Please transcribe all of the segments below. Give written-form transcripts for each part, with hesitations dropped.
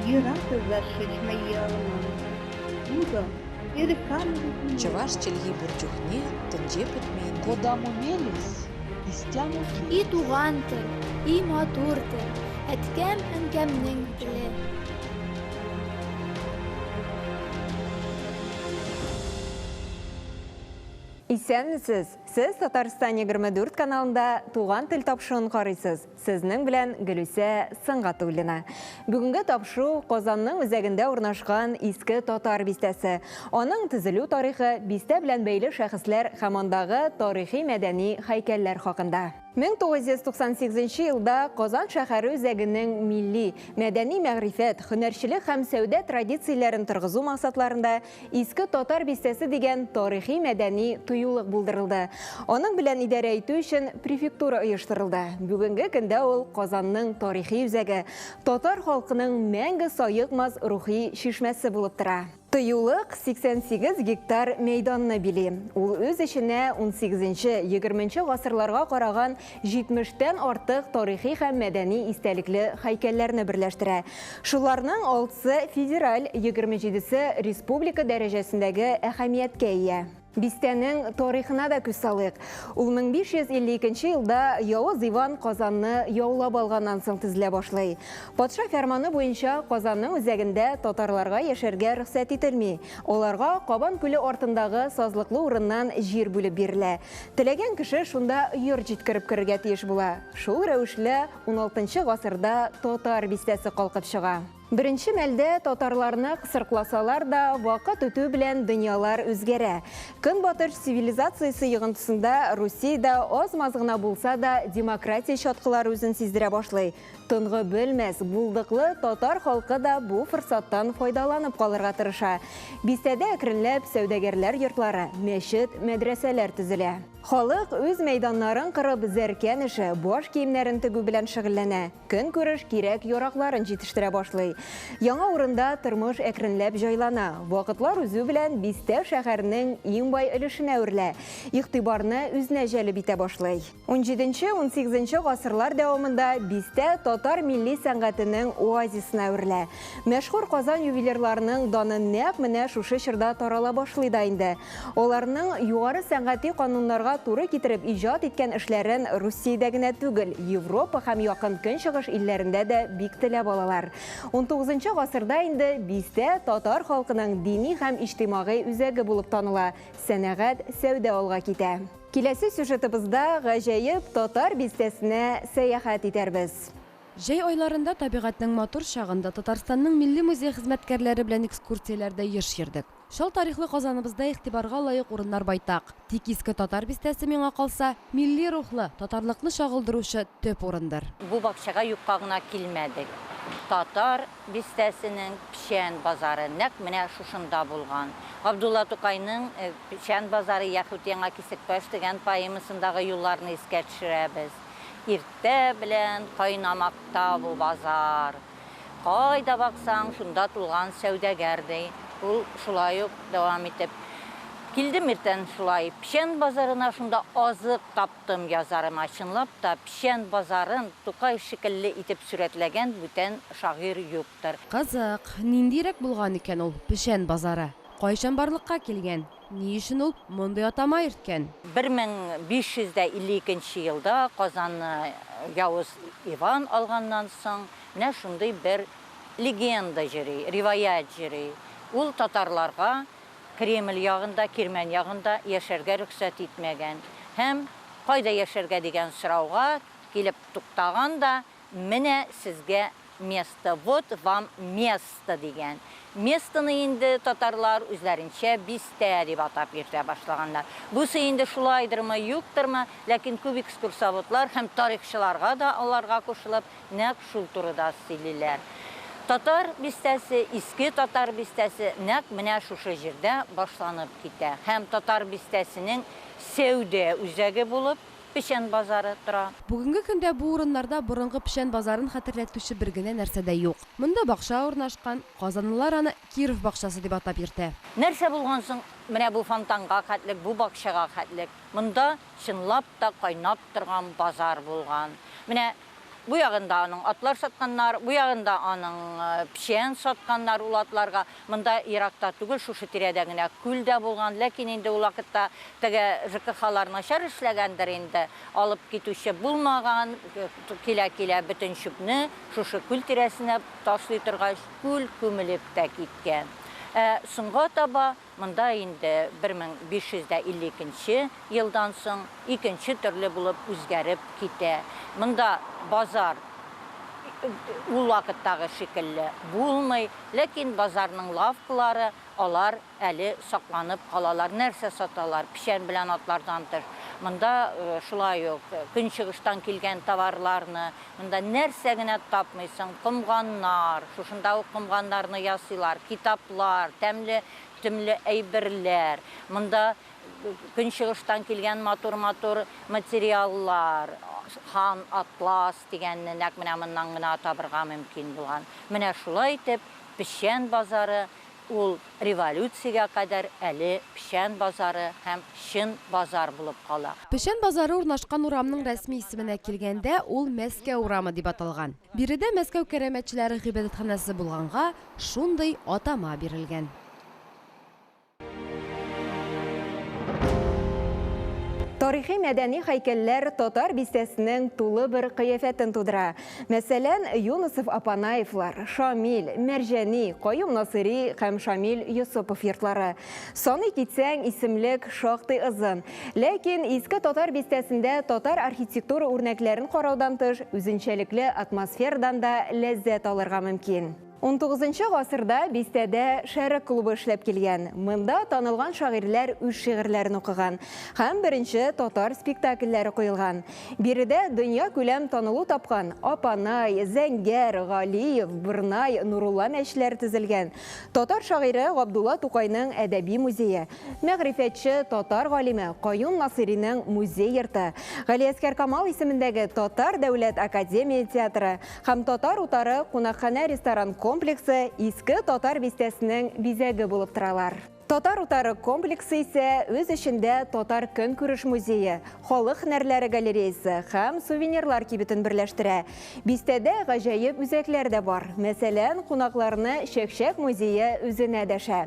Рады зашить мои алманы. Буду Чӑваш чӗлхи пур чухне тӗнче пӗтмен. Кодамо мелесь, истямо И туган тел, и матур тел, әткәм-әнкәмнең теле. Исәнмесез! Сез Татарстан 24 каналында Туган тел тапшыруын карыйсыз. Сезнең белән Гөлүсә Сөнгатуллина. Бүгенге тапшыру Казанның үзәгендә урнашкан Иске Татар бистәсе. Аның төзелү тарихы, бистә белән бәйле шәхесләр һәм андагы тарихи-мәдәни һәйкәлләр хакында. 1998 елда Казан шәһәре үзәгенең милли, мәдәни мәгърифәт, һөнәрчелек һәм сәүдә традицияләрен торгызу максатларында Иске Татар бистәсе дигән тарихи-мәдәни тыюлык булдырылды. Аның белән идарә итү өчен префектура оештырылды. Бүгенге көндә ул Казанның тарихи үзәге, татар халкының мәңге саекмас рухи чишмәсе булып тора. Тыюлык 88 гектар мәйданны били. Ул үз эченә 18-20 гасырларга караган 70 тән артык тарихи һәм мәдәни истәлекле һәйкәлләрне берләштерә. Шуларның алтысы федераль, 27-се республика дәрәҗәсендәге әһәмияткә ия. Бистәнең тарихына да күз салыйк. Ул 1552 елда Явыз Иван Казанны яулап алганнан соң төзелә башлый. Патша фәрманы буенча Казанның үзәгендә татарларга яшәргә рөхсәт ителми. Аларга Кабан күле артындагы сазлыклы урыннан җир бүлеп бирелә. Теләгән кеше шунда йорт җиткереп керергә тиеш була. Шул рәвешле 16 гасырда татар бистәсе калкып чыга. Беренче мәлдә татарларны кысрыкласалар да, вакыт үтү белән дөньялар үзгәрә. Көнбатыш цивилизациясе йогынтысында Русиядә аз-маз гына булса да демократия чаткылары үзен сиздерә башлый. Тынгы белмәс, булдыклы татар халкы да бу форсаттан файдаланып калырга тырыша. Бистәдә әкренләп сәүдәгәрләр йортлары, мәчет, мәдрәсәләр төзелә. Халык үз мәйданнарын кырып, зәркән эше, баш киемнәрен тегү белән шөгыльләнә. Көнкүреш кирәк-яракларын җитештерә башлый. Яңа урында тормыш әкренләп җайлана. Вакытлар узу белән бистә шәһәрнең иң бай өлешенә әверелә. Игътибарны үзенә җәлеп итә башлый. Унҗиденче-унсигезенче гасырлар дәвамында бистә татар милли сәнгатенең оазисына әверелә. Мәшһүр Казан ювелирларының даны нәкъ менә шушы чорда тарала башлый да инде. Аларның югары сәнгати кануннарга туры китереп иҗат иткән эшләрен Русиядә генә түгел, Европа һәм Якын Көнчыгыш илләрендә дә бик теләп алалар. Унтугызынчы гасырда инде бистә татар халкының дини һәм иҗтимагый үзәге булып таныла, сәнәгать, сәүдә алга китә. Киләсе сюжетыбызда гаҗәеп татар бистәсенә сәяхәт итәрбез. Җәй айларында табигатьнең матур чагында Татарстанның Милли музее хезмәткәрләре белән экскурсияләрдә еш йөрдек. Чал тарихлы Казаныбызда игътибарга лаек урыннар байтак. Тик Иске Татар бистәсе, миңа калса, милли рухлы, татарлыкны чагылдыручы төп урындыр. Бу бакчага юкка гына килмәдек. Татар бистәсенең Печән базары нәкъ менә шушында булган. Габдулла Тукайның Печән базары яхүд Яңа Кисекбаш дигән поэмасындагы юлларны искә төшерәбез. Иртә белән кайнамакта бу базар. Кайда баксаң, шунда тулган сәүдәгәр, ди. Ул шулай ук дәвам итеп, Килдем иртән шулай Печән базарына, шунда азык таптым язарыма. Чынлап та, Печән базарын Тукай шикелле итеп сурәтләгән бүтән шагыйрь юктыр. Кызык, ниндиерәк булган икән ул Печән базары? Кайчан барлыкка килгән? Ни өчен ул мондый атама йөрткән? 1552 нче елда Казанны Явыз Иван алганнан соң, менә шундый бер легенда йөри, риваять йөри. Ул татарларга Кремль ягында, Кирмән ягында яшәргә рөхсәт итмәгән. Һәм кайда яшәргә дигән сорауга килеп туктаган да, Менә сезгә место, вот вам место дигән. Местоны инде татарлар үзләренчә бистә дип атап йөртә башлаганнар. Бусы инде шулайдырмы, юктырмы, ләкин күп экскурсоводлар һәм тарихчыларга да аларга кушылып, нәкъ шул турыда сөйлиләр. Татар бистәсе, Иске Татар бистәсе нәкъ менә шушы җирдә башланып китә һәм Татар бистәсенең сәүдә үзәге булып Печән базары тора. Бүгенге көндә бу урыннарда борынгы Печән базарын хәтерләтүче бер генә нәрсә дә юк. Монда бакча урнашкан, казанлылар аны Киров бакчасы дип атап йөртә. Нәрсә булган соң менә бу фонтанга хәтлек, бу бакчага хәтлек? Монда чынлап та кайнап торган базар булган. Менә Бу ягында аның атлар сатканнар, бу ягында аның печән сатканнар ул атларга. Монда еракта түгел, шушы тирәдә генә күл дә булган. Ләкин инде ул вакытта теге ЖКХлар начар эшләгәндер инде, алып китүче булмаган. Килә-килә бөтен чүпне шушы күл тирәсенә ташлый торгач, күл күмелеп тә киткән. Ә соңга таба Монда инде 1552 нче елдан соң икенче төрле булып үзгәреп китә. Монда базар ул вакыттагы шикелле булмый, ләкин базарның лавкалары алар әле сакланып калалар. Нәрсә саталар? Печән белән атлардан тыш. Монда шулай ук көнчыгыштан килгән товарларны, монда нәрсә генә тапмыйсың, комганнар, шушында ук комганнарны ясыйлар, китаплар, тәмле Төмле әйберләр, монда көнчыгыштан килгән матур-матур материаллар, хан атлас дигәнне нәкъ менә моннан гына табырга мөмкин булган. Менә шулай итеп, Печән базары ул революциягә кадәр әле Печән базары һәм чын базар булып кала. Печән базары урнашкан урамның рәсми исеменә килгәндә, ул Мәскәү урамы дип аталган. Биредә Мәскәү кәрәмәтчеләре гыйбадәтханәсе булганга, Шундый атама бирелгән. Тарихи-мәдәни һәйкәлләр татар бистәсенең тулы бер кыяфәтен тудыра. Мәсәлән, Юнысов Апанаевлар, Шамил, Мәрҗани, Каюм Насыйри һәм Шамил Йосыпов йортлары. Саный китсәң, исемлек шактый озын. Ләкин Иске Татар бистәсендә татар архитектура үрнәкләрен караудан тыш, үзенчәлекле атмосферадан да ләззәт алырга мөмкин. Унтугызынчы гасырда бистәдә Шәрык клубы эшләп килгән. Монда танылган шагыйрьләр үз шигырьләрен укыган һәм беренче татар спектакльләре куелган. Биредә дөньякүләм танылу тапкан Апанай, Зәңгәр, Галиев, Борнай, Нурулла мәчетләре төзелгән. Татар шагыйре Габдулла Тукайның әдәби музее, Мәгърифәтче, татар галиме Каюм Насыйриның музей-йорты, Галиәсгар Камал исемендәге Татар дәүләт академия театры һәм Татар утары кунакханә-ресторан комплексы Иске Татар бистәсенең бизәге булып торалар. Татар утары комплексы исә үз эчендә татар көнкүреш музее, халык һөнәрләре галереясы һәм сувенирлар кибетен берләштерә. Бистәдә гаҗәеп үзәкләр дә бар. Мәсәлән, кунакларны Чәкчәк музее үзенә дәшә.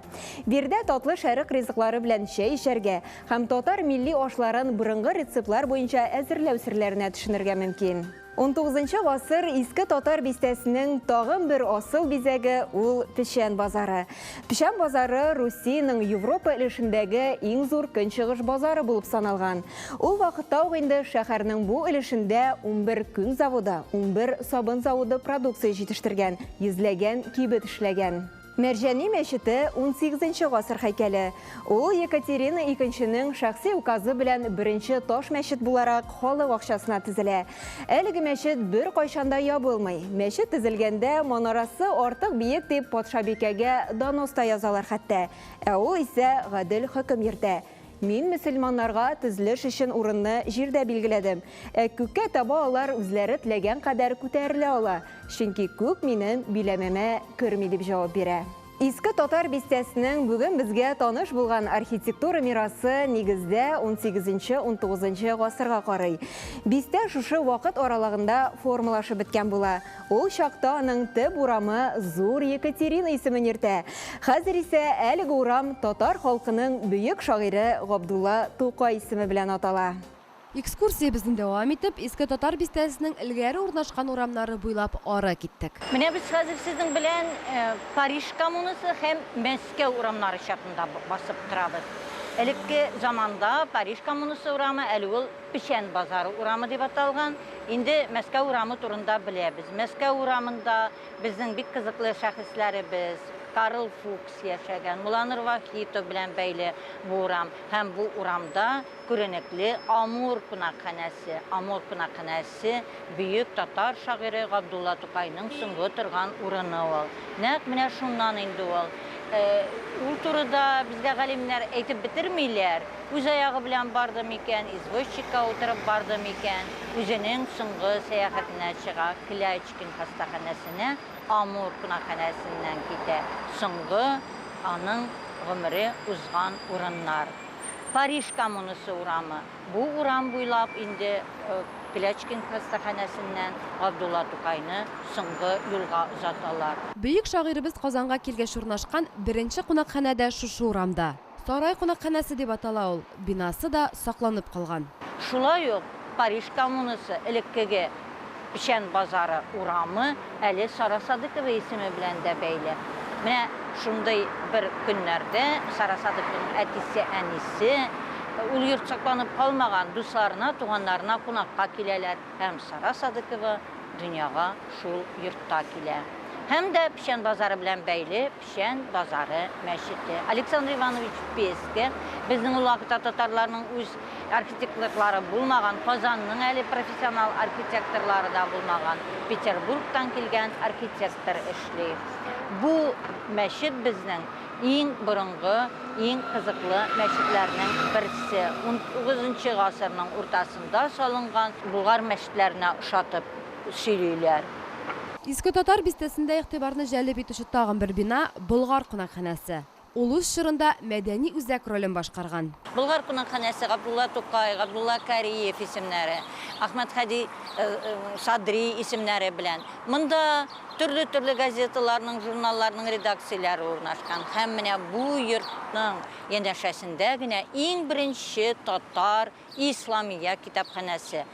Биредә татлы шәрык ризыклары белән чәй эчәргә һәм татар милли ашларын борынгы рецептлар буенча әзерләү серләренә төшенергә мөмкин. Унтугызынчы гасыр Иске Татар бистәсенең тагын бер асыл бизәге ул Печән базары. Печән базары Русиянең Европа өлешендәге иң зур көнчыгыш базары булып саналган. Ул вакытта ук инде шәһәрнең бу өлешендә 11 күн заводы, 11 сабын заводы продукция җитештергән, йөзләгән кибет эшләгән. Мәрҗани мәчете, унсигезенче гасыр һәйкәле. Ул Екатерина Икенченең шәхси указы белән беренче таш мәчет буларак халык акчасына төзелә. Әлеге мәчет беркайчан да ябылмый. Мәчет төзелгәндә манарасы артык биек дип патшабикәгә донос та язалар хәтта. Ә ул исә гадел хөкем йөртә. Мин мөселманнарга төзелеш өчен урынны җирдә билгеләдем. Ә күккә таба алар үзләре теләгән кадәр күтәрелә ала, чөнки күк минем биләмәмә керми, дип җавап бирә. Иске Татар бистәсенең бүген безгә таныш булган архитектура мирасы нигездә унсигезенче-унтугызынчы гасырга карый. Бистә шушы вакыт аралыгында формалашып беткән була. Ул чакта аның төп урамы Зур Екатерина исемен йөртә. Хәзер исә әлеге урам татар халкының бөек шагыйре Габдулла Тукай исеме белән атала. Экскурсиябезне дәвам итеп, Иске Татар бистәсенең элгәре урнашкан урамнары буйлап ары киттек. Менә без хәзер сезнең белән Париж коммунасы һәм Мәскәү урамнары чатында басып торабыз. Элекке заманда Париж коммунасы урамы әле ул Печән базары урамы дип аталган. Инде Мәскәү урамы турында беләбез. Мәскәү урамында безнең бик кызыклы шәхесләребез, Карл Фукс яшәгән, Мулланур Вахитов белән бәйле бу урам. Һәм бу урамда күренекле Амур кунакханәсе. Амур кунакханәсе бөек татар шагыйре Габдулла Тукайның соңгы торган урыны ул. Нәкъ менә шуннан инде ул. Ул турыда безгә галимнәр әйтеп бетермиләр. Үз аягы белән барды микән, извозчикка утырып барды микән, үзенең соңгы сәяхәтенә чыга, Клячкин хастаханәсенә Амур кунакханәсеннән китә. Соңгы аның гомере узган урыннар. Париж коммунасы урамы. Бу урам буйлап инде Клячкин хастаханәсеннән Габдулла Тукайны соңгы юлга озаталар. Бөек шагыйребез Казанга килгәч урнашкан беренче кунакханә дә шушы урамда. Сарай кунакханәсе дип атала ул, бинасы да сакланып калган. Шулай ук Париж коммунасы элеккеге Печән базары урамы әле Сара Садыкова исеме белән дә бәйле. Менә шундый бер көннәрдә Сара Садыкованың әтисе, әнисе, ул йорт сакланып калмаган, дусларына, туганнарына кунакка киләләр һәм Сара Садыкова дөньяга шул йортта килә. Һәм дә Печән базары белән бәйле Печән базары мәчете. Александр Иванович Песке, безнең ул вакытта татарларның үз архитекторлары булмаган, Казанның әле профессионал архитекторлары да булмаган, Петербургтан килгән архитектор эшли. Бу мәчет безнең иң борынгы, иң кызыклы мәчетләрнең берсе. Унтугызынчы гасырның уртасында салынган Болгар мәчетләренә ошатып сөйлиләр. Иске Татар бистәсендә игътибарны җәлеп итүче тагын бер бина, Болгар кунакханәсе. Ул үз чорында мәдәни үзәк ролен башкарган. Болгар кунакханәсе Габдулла Тукай, Габдулла Кариев исемнәре, Әхмәтһади Садри исемнәре белән. Монда төрле-төрле газеталарның, журналларның редакцияләре урнашкан. Һәм менә бу йортның янәшәсендә генә иң беренче татар Исламия китапханәсе.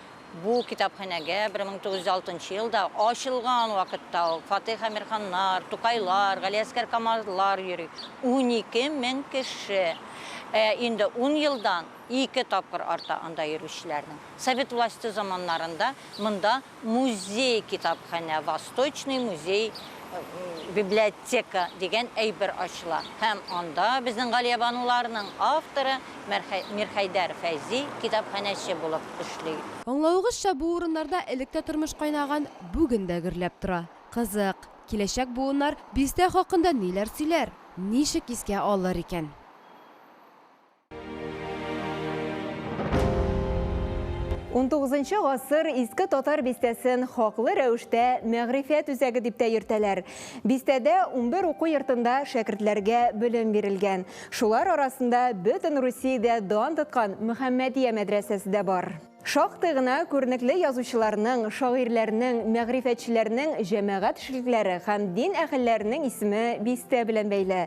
Бу китапханәгә 1906 нчы елда ачылган вакытта ук Фатыйх Әмирханнар, Тукайлар, Галиәсгар Камаллар йөри. 12 мең кеше. Ә инде ун елдан ике тапкыр арта анда йөрүчеләрнең. Совет власте заманнарында монда музей-китапханә, Восточный музей библиотека дигән әйбер ачыла. Һәм анда безнең Галиябануларның авторы Мирхәйдәр Фәйзи китапханәче булып эшли. Аңлавыгызча, бу урыннарда элек тә тормыш кайнаган, бүген дә гөрләп тора. Кызык, киләчәк буыннар бистә хакында ниләр сөйләр, ничек искә алыр икән? Унтугызынчы гасыр Иске Татар бистәсен хаклы рәвештә мәгърифәт үзәге дип тә йөртәләр. Бистәдә 11 уку йортында шәкертләргә белем бирелгән. Шулар арасында бөтен Русиядә дан тоткан Мөхәммәдия мәдрәсәсе дә бар. Шактый гына күренекле язучыларның, шагыйрьләрнең, мәгърифәтчеләрнең, җәмәгать эшлекләре һәм дин әһелләренең исеме бистә белән бәйле.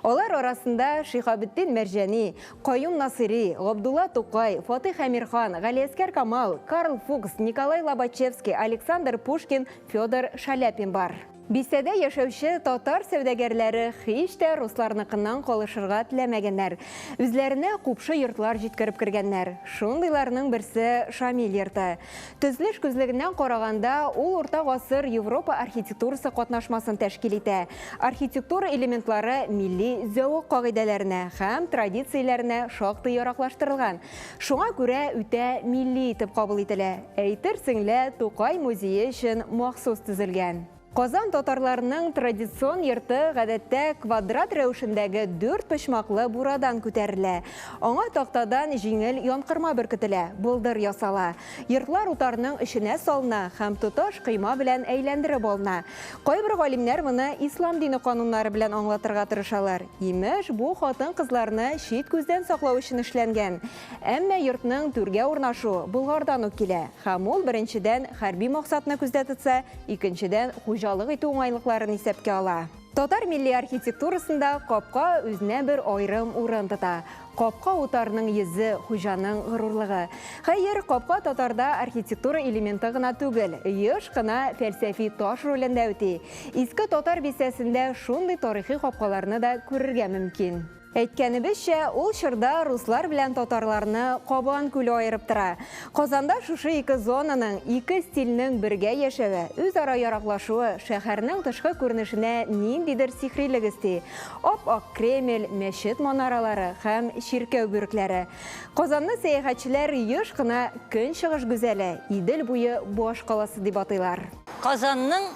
Алар арасында Шиһабетдин Мәрҗани, Каюм Насыйри, Габдулла Тукай, Фатыйх Әмирхан, Галиәсгар Камал, Карл Фукс, Николай Лобачевский, Александр Пушкин, Федор Шаляпин бар. Бистәдә яшәүче татар сәүдәгәрләре һич тә русларныкыннан калышырга теләмәгәннәр. Үзләренә купшы йортлар җиткереп кергәннәр. Шундыйларның берсе Шамил йорты. Төзелеш күзлегеннән караганда, ул урта гасыр Европа архитектурасы катнашмасын тәшкил итә. Архитектура элементлары милли зәвык кагыйдәләренә һәм традицияләренә шактый яраклаштырылган. Шуңа күрә үтә милли итеп кабул ителә. Әйтерсең лә, Тукай музее өчен махсус төзелгән. Казан татарларының традицион йорты гадәттә квадрат рәвешендәге дүртпочмаклы бурадан күтәрелә. Аңа тактадан җиңел янкорма беркетелә, болдыр ясала. Йортлар утарның эченә салына һәм тоташ койма белән әйләндереп алына. Кайбер галимнәр моны ислам дине кануннары белән аңлатырга тырышалар. Имеш, бу хатын-кызларны чит күздән саклау өчен эшләнгән. Әмма йортның түргә урнашуы Болгардан ук килә һәм ул, беренчедән, хәрби максатны күздә тотса, икенчедән, хуҗалык итү уңайлыкларын исәпкә ала. Татар милли архитектурасында капка үзенә бер аерым урын тота. Капка утарның йөзе, хуҗаның горурлыгы. Хәер, капка татарда архитектура элементы гына түгел, еш кына фәлсәфи таш ролен дә үти. Иске Татар бистәсендә шундый тарихи капкаларны да күрергә мөмкин. Әйткәнебезчә, ул чорда руслар белән татарларны Кабан күле аерып тора. Казанда шушы ике зонаның, ике стильнең бергә яшәве, үзара яраклашуы шәһәрнең тышкы күренешенә ниндидер сихрилек өсти. Ап-ак Кремль, мәчет манаралары һәм чиркәү бүрекләре. Казанны сәяхәтчеләр еш кына Көнчыгыш гүзәле, Идел буе баш каласы дип атыйлар. Казанның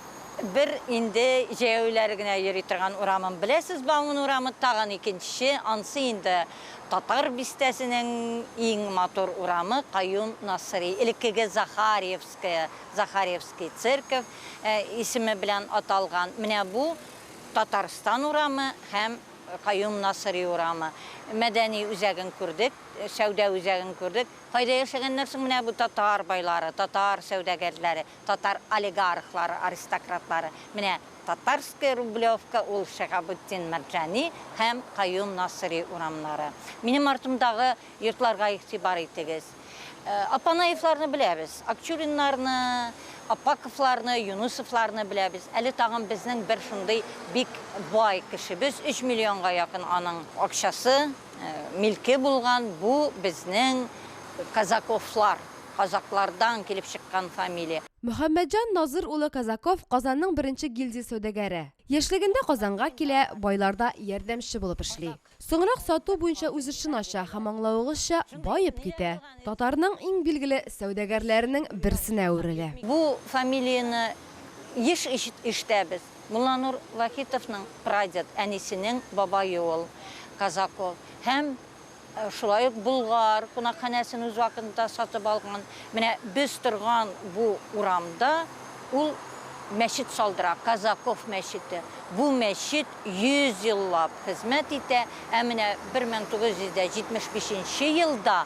Бер инде җәяүләр генә йөри торган урамын беләсез, Бауман урамы, тагын икенче, ансы инде Татар бистәсенең иң матур урамы, Каюм Насыйри, элеккеге Захарьевская, Захарьевский церковь исеме белән аталган. Менә бу Татарстан урамы һәм. Каюм Насыйри урамы. Мәдәни үзәген күрдек, сәүдә үзәген күрдек. Кайда яшәгәннәр соң менә бу татар байлары, татар сәүдәгәрләре, татар олигархлары, аристократлары? Менә Татарская Рублевка, ул Шиһабетдин Мәрҗани һәм Каюм Насыйри урамнары. Минем артымдагы йортларга игътибар итегез. Апанаевларны беләбез, Акчуриннарны, Апаковларны, Юнусовларны беләбез. Әле тагын безнең бер шундый бик бай кешебез, 3 миллионга якын аның акчасы, милке булган, бу безнең Казаковлар, казаклардан килеп чыккан фамилия. Мөхәммәтҗан Назыр улы Казаков Казанның беренче гильдия сәүдәгәре. Яшьлегендә Казанга килә, байларда ярдәмче булып эшли. Соңрак сату буенча үз эшен ача һәм, аңлавыгызча, баеп китә. Татарның иң билгеле сәүдәгәрләренең берсенә әверелә. Бу фамилияне еш ишетәбез. Мулланур Вахитовның прадед, әнисенең бабае ул, Казаков. Һәм шулай ук Болгар кунакханәсен үз вакытында сатып алган. Менә без торган бу урамда ул мәчет салдыра, Казаков мәчете. Бу мәчет 100 еллап хезмәт итә, ә менә 1975 елда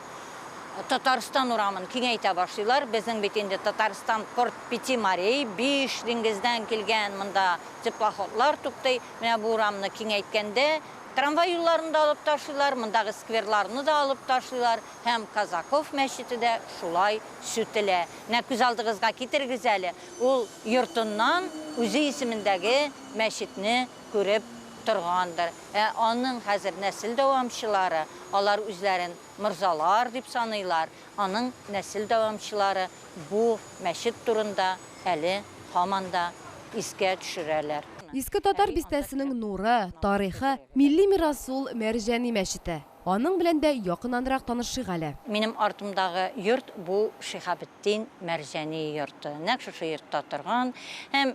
Татарстан урамын киңәйтә башлыйлар. Безнең бит инде Татарстан порт пяти морей, биш диңгездән килгән монда теплоходлар туктый. Менә бу урамны киңәйткәндә трамвай юлларын да алып ташлыйлар, мондагы скверларны да алып ташлыйлар һәм Казаков мәчете дә шулай сүтелә. Менә күз алдыгызга китерегез әле, ул йортыннан үзе исемендәге мәчетне күреп торгандыр. Ә аның хәзер нәсел дәвамчылары, алар үзләрен морзалар дип саныйлар, аның нәсел дәвамчылары бу мәчет турында әле һаман да искә төшерәләр. Иске Татар бистәсенең нуры, тарихы, милли мирасы ул Мәрҗани мәчете. Аның белән дә якыннанрак танышыйк әле. Минем артымдагы йорт бу Шиһабетдин Мәрҗани йорты. Нәкъ шушы йортта торган һәм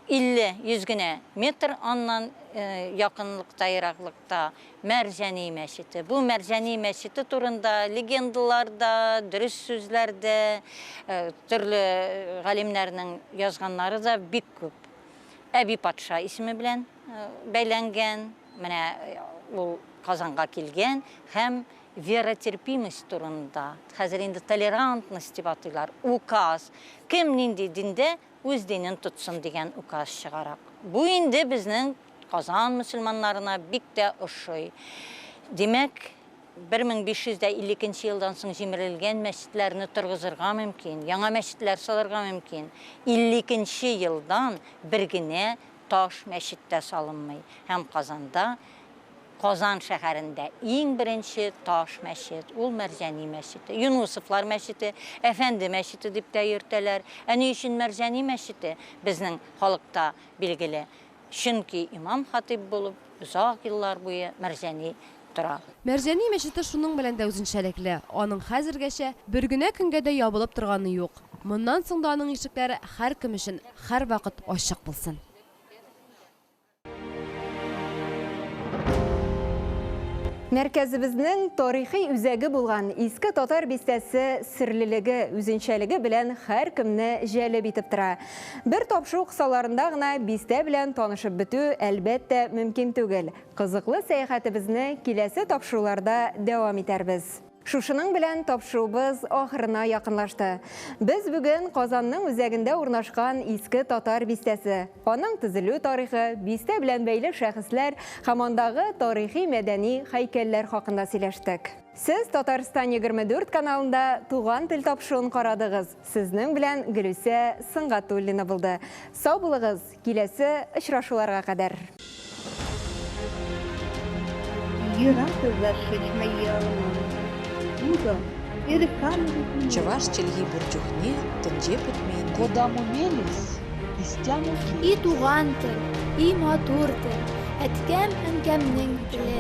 50-100 генә метр аннан якынлыкта, ераклыкта Мәрҗани мәчете. Бу Мәрҗани мәчете турында легендалар да, дөрес сүзләр дә, төрле галимнәрнең язганнары да бик күп. Әби патша исеме белән бәйләнгән, менә ул Казанга килгән һәм веротерпимость турында, хәзер инде толерантность дип атыйлар, указ. Кем нинди диндә, үз динен тотсын дигән указ чыгара. Бу инде безнең Казан мөселманнарына бик тә ошый. Димәк, 1552 елдан соң җимерелгән мәчетләрне торгызырга мөмкин, яңа мәчетләр салырга мөмкин. 52 елдан бер генә таш мәчет тә салынмый. Һәм Казанда, Казан шәһәрендә иң беренче таш мәчет, ул Мәрҗани мәчете. Юнусовлар мәчете, Әфәнде мәчете дип тә йөртәләр. Ә ни өчен Мәрҗани мәчете безнең халыкта билгеле? Чөнки имам хатыйб булып озак еллар буе Мәрҗани тора. Мәрҗани мәчете шуның белән дә үзенчәлекле, аның хәзергәчә бер генә көнгә дә ябылып торганы юк. Моннан соң да аның ишекләре һәркем өчен һәрвакыт ачык булсын. Мәркәзебезнең тарихи үзәге булган Иске Татар бистәсе серлелеге, үзенчәлеге белән һәркемне җәлеп итеп тора. Бер тапшыру кысаларында гына бистә белән танышып бетү, әлбәттә, мөмкин түгел. Кызыклы сәяхәтебезне киләсе тапшыруларда дәвам итәрбез. Шушының белән тапшыруыбыз ахырына якынлашты. Без бүген Казанның үзәгендә урнашкан Иске Татар бистәсе, аның төзелү тарихы, бистә белән бәйле шәхесләр һәм андагы тарихи-мәдәни һәйкәлләр хакында сөйләштек. Сез Татарстан 24 каналында Туган тел тапшыруын карадыгыз. Сезнең белән Гөлүсә Сөнгатуллина булды. Сау булыгыз, киләсе очрашуларга кадәр. Чӑваш чӗлхи пур чухне тӗнче пӗтмен. Кодамо мелесь, истямо И туган тел, и матур тел, әткәм-әнкәмнең теле.